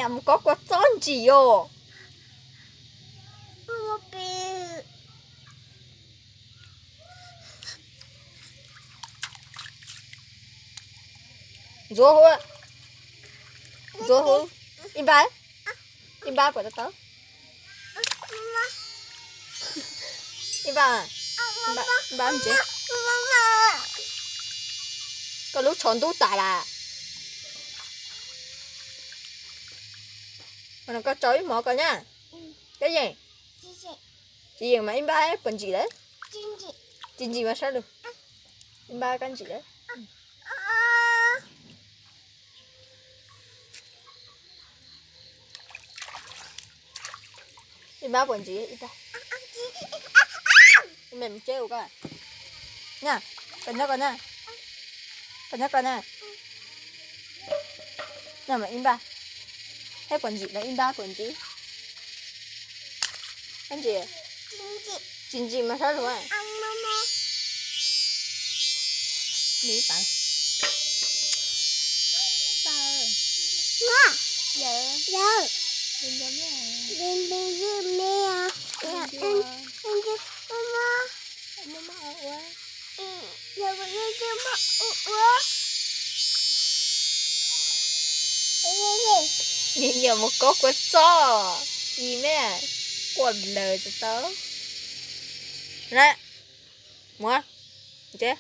Mus kov kua txob ntsim os. Ntxuav hu, ntxuav hu. Ib npab, ib npab puas tau tau? Ib npab, ib npab ntsev. Koj lub tsho ntub tas las. Koj tso ib hmos koj na. Koj yeem? Tsis yeem mas ib npab puas ntsim lawm? Tsis ntsim mas sab lug. Ib npab koj ntsim lawm. Ib npab puas ntsim ib npab? Me mus ceb ua koj na. Koj nyob koj na. Koj nyob koj na. Nyob mas ib npab. Saib puas ntsim mas ib npab puas ntsim. Ntsim, tsis ntsim mas sab lug. Nyiam mus kov kua txob, i me quaj lawm tsis tau. Na, mus, ntsev.